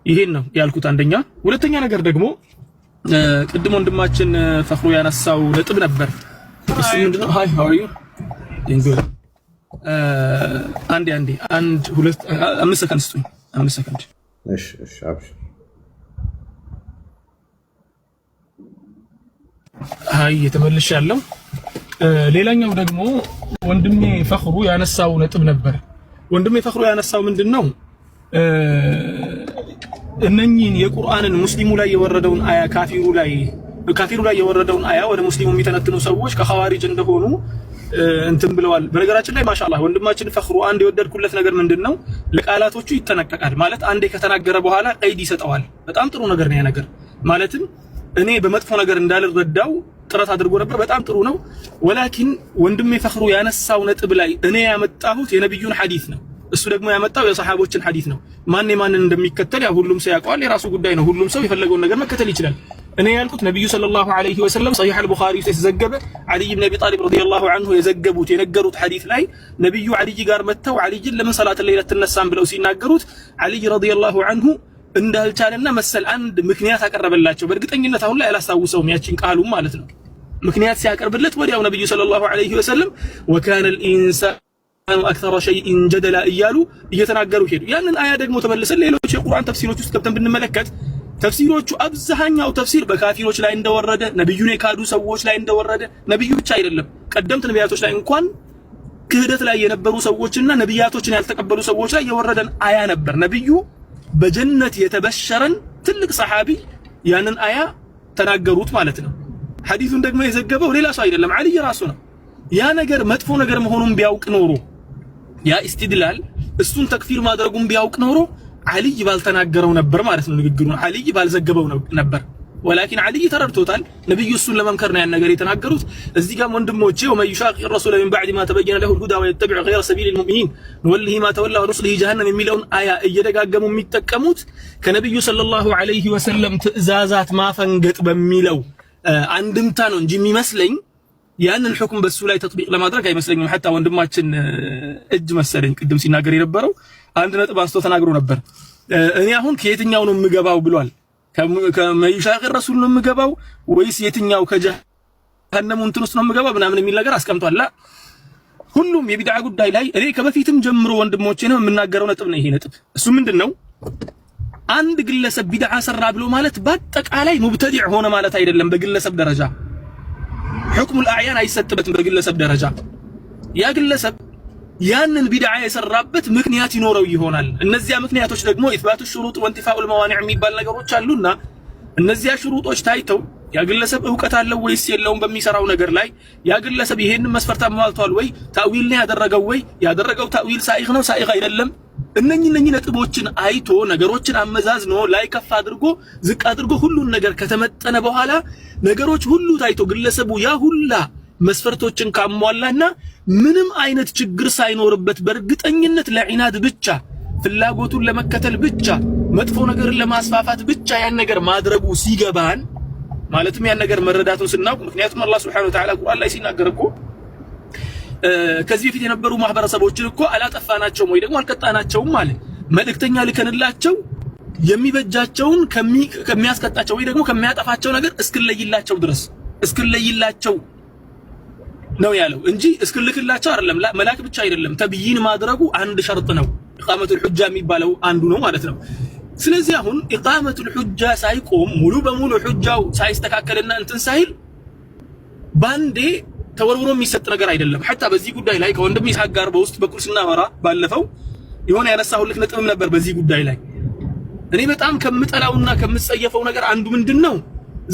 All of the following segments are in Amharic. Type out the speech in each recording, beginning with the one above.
ይሄን ነው ያልኩት አንደኛ። ሁለተኛ ነገር ደግሞ ቅድም ወንድማችን ፈኽሩ ያነሳው ነጥብ ነበር። እሱ ምንድነው? Hi, how are you? Good። አንዴ አንዴ አንድ ሁለት 5 ሰከንድ ስጡኝ፣ 5 ሰከንድ። እሺ እሺ፣ አብሽር። Hi ተመልሻለሁ። ሌላኛው ደግሞ ወንድሜ ፈኽሩ ያነሳው ነጥብ ነበር። ወንድሜ ፈኽሩ ያነሳው ምንድን ነው? እነኚህን የቁርአንን ሙስሊሙ ላይ የወረደውን አያ ካፊሩ ላይ የወረደውን አያ ወደ ሙስሊሙ የሚተነትኑ ሰዎች ከኸዋሪጅ እንደሆኑ እንትን ብለዋል። በነገራችን ላይ ማሻአላህ ወንድማችን ፈኽሩ አንድ የወደድኩለት ነገር ምንድን ነው? ለቃላቶቹ ይጠነቀቃል። ማለት አንዴ ከተናገረ በኋላ ቀይድ ይሰጠዋል። በጣም ጥሩ ነገር ነው ያ ነገር። ማለትም እኔ በመጥፎ ነገር እንዳልረዳው ጥረት አድርጎ ነበር። በጣም ጥሩ ነው። ወላኪን ወንድሜ ፈኽሩ ያነሳው ነጥብ ላይ እኔ ያመጣሁት የነቢዩን ሐዲስ ነው። እሱ ደግሞ ያመጣው የሰሓቦችን ሐዲስ ነው። ማን የማንን እንደሚከተል ያው ሁሉም ሰው ያውቀዋል። የራሱ ጉዳይ ነው። ሁሉም ሰው የፈለገውን ነገር መከተል ይችላል። እኔ ያልኩት ነቢዩ صلى الله عليه وسلم ሰሒሕ አልቡኻሪ ውስጥ የተዘገበ ዓሊይ ብን አቢ ጣሊብ رضي الله عنه የዘገቡት የነገሩት ሐዲስ ላይ ነቢዩ ዓሊይ ጋር መጥተው ዓሊይን ለምን صلاة الليل አትነሳም ብለው ሲናገሩት ዓሊይ رضي الله عنه እንዳልቻለና መሰል አንድ ምክንያት አቀረበላቸው። በእርግጠኝነት አሁን ላይ አላስታውሰውም ያችን ቃሉም ማለት ነው። ምክንያት ሲያቀርብለት ወዲያው ነቢዩ صلى الله عليه وسلم وكان الإنسان أكثر شيء جدلا እያሉ እየተናገሩ ሄዱ። ያንን አያ ደግሞ ተመልሰን ሌሎች የቁርአን ተፍሲሮች ውስጥ ገብተን ብንመለከት ተፍሲሮቹ አብዛኛው ተፍሲር በካፊሮች ላይ እንደወረደ፣ ነቢዩን የካዱ ሰዎች ላይ እንደወረደ፣ ነቢዩ ብቻ አይደለም ቀደምት ነቢያቶች ላይ እንኳን ክህደት ላይ የነበሩ ሰዎችና ነቢያቶችን ያልተቀበሉ ሰዎች ላይ የወረደን አያ ነበር። ነቢዩ በጀነት የተበሸረን ትልቅ ሰሓቢ ያንን አያ ተናገሩት ማለት ነው። ሐዲሱን ደግሞ የዘገበው ሌላ ሰው አይደለም፣ ዓሊይ ራሱ ነው። ያ ነገር መጥፎ ነገር መሆኑን ቢያውቅ ኖሮ ያ استدلال እሱን ተክፊር ማድረጉን ቢያውቅ ኖሮ ዓሊይ ባልተናገረው ነበር ማለት ነው። ንግግሩን ዓሊይ ባልዘገበው ነበር። ولكن ዓሊይ ተረድቶታል። ነብዩ እሱን ለመምከር ነው ያን ነገር የተናገሩት። እዚህ ጋር ወንድሞቼ ومن يشاقق الرسول من بعد ما تبين له الهدى ويتبع غير سبيل المؤمنين نوله ما تولى ونصله جهنم የሚለውን አያ እየደጋገሙ የሚጠቀሙት ከነብዩ صلى الله عليه وسلم ትእዛዛት ማፈንገጥ በሚለው አንድምታ ነው እንጂ የሚመስለኝ ያንን ሕክም በሱ ላይ تطبيق ለማድረግ አይመስለኝም። حتى ወንድማችን እጅ መሰለኝ ቅድም ሲናገር የነበረው አንድ ነጥብ አንስቶ ተናግሮ ነበር። እኔ አሁን ከየትኛው ነው የምገባው ብሏል። ከ من يشاقق الرسول ነው የምገባው ወይስ የትኛው ከጀሃነሙ እንትን ውስጥ ነው የምገባው ምናምን የሚል ነገር አስቀምጧል። ሁሉም የቢድዓ ጉዳይ ላይ እኔ ከበፊትም ጀምሮ ወንድሞቼ ነው የምናገረው ነጥብ ነው ይሄ ነጥብ። እሱ ምንድን ነው? አንድ ግለሰብ ቢድዓ ሰራ ብሎ ማለት በአጠቃላይ ሙብተዲዕ ሆነ ማለት አይደለም። በግለሰብ ደረጃ حكم الأعيان አይሰጥበትም። በግለሰብ ደረጃ ያ ግለሰብ ያንን ቢድዓ የሰራበት ምክንያት ይኖረው ይሆናል። እነዚያ ምክንያቶች ደግሞ إثبات الشروط وانتفاء الموانع የሚባል ነገሮች አሉና እነዚያ ሽሩጦች ታይተው ያ ግለሰብ እውቀት አለው ወይስ የለውም በሚሰራው ነገር ላይ፣ ያ ግለሰብ ይሄንን መስፈርት አሟልቷል ወይ፣ تأويل ነው ያደረገው ወይ፣ ያደረገው تأويل سائغ ነው سائغ አይደለም፣ እነኚህ ነጥቦችን አይቶ ነገሮችን አመዛዝኖ ላይ ከፍ አድርጎ ዝቅ አድርጎ ሁሉን ነገር ከተመጠነ በኋላ ነገሮች ሁሉ ታይቶ ግለሰቡ ያ ሁላ መስፈርቶችን ካሟላና ምንም አይነት ችግር ሳይኖርበት በእርግጠኝነት ለ عناد ብቻ ፍላጎቱን ለመከተል ብቻ መጥፎ ነገርን ለማስፋፋት ብቻ ያን ነገር ማድረጉ ሲገባን፣ ማለትም ያን ነገር መረዳቱን ስናውቅ፣ ምክንያቱም አላህ سبحانه وتعالى ቁርአን ላይ ሲናገር እኮ ከዚህ በፊት የነበሩ ማህበረሰቦችን እኮ አላጠፋናቸውም ወይ ደግሞ አልቀጣናቸውም አለ። መልእክተኛ ልከንላቸው የሚበጃቸውን ከሚያስቀጣቸው ወይ ደግሞ ከሚያጠፋቸው ነገር እስክለይላቸው ድረስ እስክለይላቸው ነው ያለው እንጂ እስክልክላቸው አይደለም። መላክ ብቻ አይደለም፣ تبيين ማድረጉ አንድ ሸርጥ ነው። إقامة الحجة የሚባለው አንዱ ነው ማለት ነው። ስለዚህ አሁን إقامة الحجة ሳይቆም ሙሉ በሙሉ ሑጃው ሳይስተካከልና እንትን ሳይል ባንዴ ተወርውሮ የሚሰጥ ነገር አይደለም። حتى በዚህ ጉዳይ ላይ ከወንድም ይስሐቅ ጋር በውስጥ በኩል ስናወራ ባለፈው የሆነ ያነሳሁልህ ነጥብም ነበር። በዚህ ጉዳይ ላይ እኔ በጣም ከምጠላውና ከምጸየፈው ነገር አንዱ ምንድን ነው፣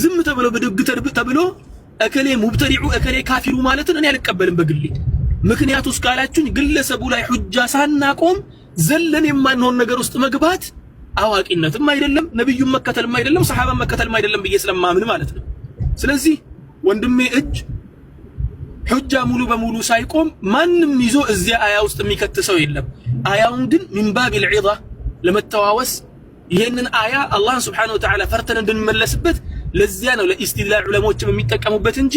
ዝም ተብሎ ብድግ ተብሎ እከሌ ሙብተዲዑ እከሌ ካፊሩ ማለትን እኔ አልቀበልም በግሌ። ምክንያቱ እስካላችሁኝ ግለሰቡ ላይ ሑጃ ሳናቆም ዘለን የማንሆን ነገር ውስጥ መግባት አዋቂነትም አይደለም፣ ነብዩን መከተልም አይደለም፣ ሰሓባን መከተልም አይደለም ብዬ ስለማምን ማለት ነው። ስለዚህ ወንድሜ እጅ ሑጃ ሙሉ በሙሉ ሳይቆም ማንም ይዞ እዚያ አያ ውስጥ የሚከት ሰው የለም። አያውን ግን من باب العظة ለመተዋወስ ይሄንን አያ አላህን سبحانه وتعالى ፈርተን እንድንመለስበት ለዚያ ነው ለ استدلال ዑለሞችም የሚጠቀሙበት እንጂ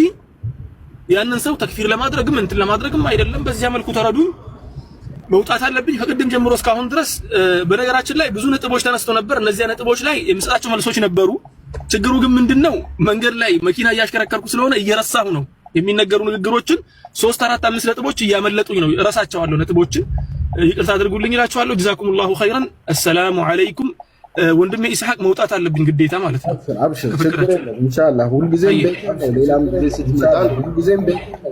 ያንን ሰው ተክፊር ለማድረግም እንትን ለማድረግም አይደለም። በዚያ መልኩ ተረዱኝ። መውጣት አለብኝ ከቅድም ጀምሮ እስካሁን ድረስ። በነገራችን ላይ ብዙ ነጥቦች ተነስተው ነበር። እነዚያ ነጥቦች ላይ የምሰጣቸው መልሶች ነበሩ። ችግሩ ግን ምንድነው? መንገድ ላይ መኪና እያሽከረከርኩ ስለሆነ እየረሳሁ ነው የሚነገሩ ንግግሮችን። ሶስት፣ አራት፣ አምስት ነጥቦች እያመለጡኝ ነው፣ እረሳቸዋለሁ ነጥቦችን። ይቅርታ አድርጉልኝ እላችኋለሁ። جزاكم الله خيرا። السلام عليكم። ወንድሜ ኢስሐቅ፣ መውጣት አለብኝ ግዴታ ማለት ነው። አብሽር፣ ችግር የለም። ኢንሻአላህ ሁልጊዜም ቤት ነው። ሌላም ጊዜ ስትመጣ ሁልጊዜም ቤት ነው።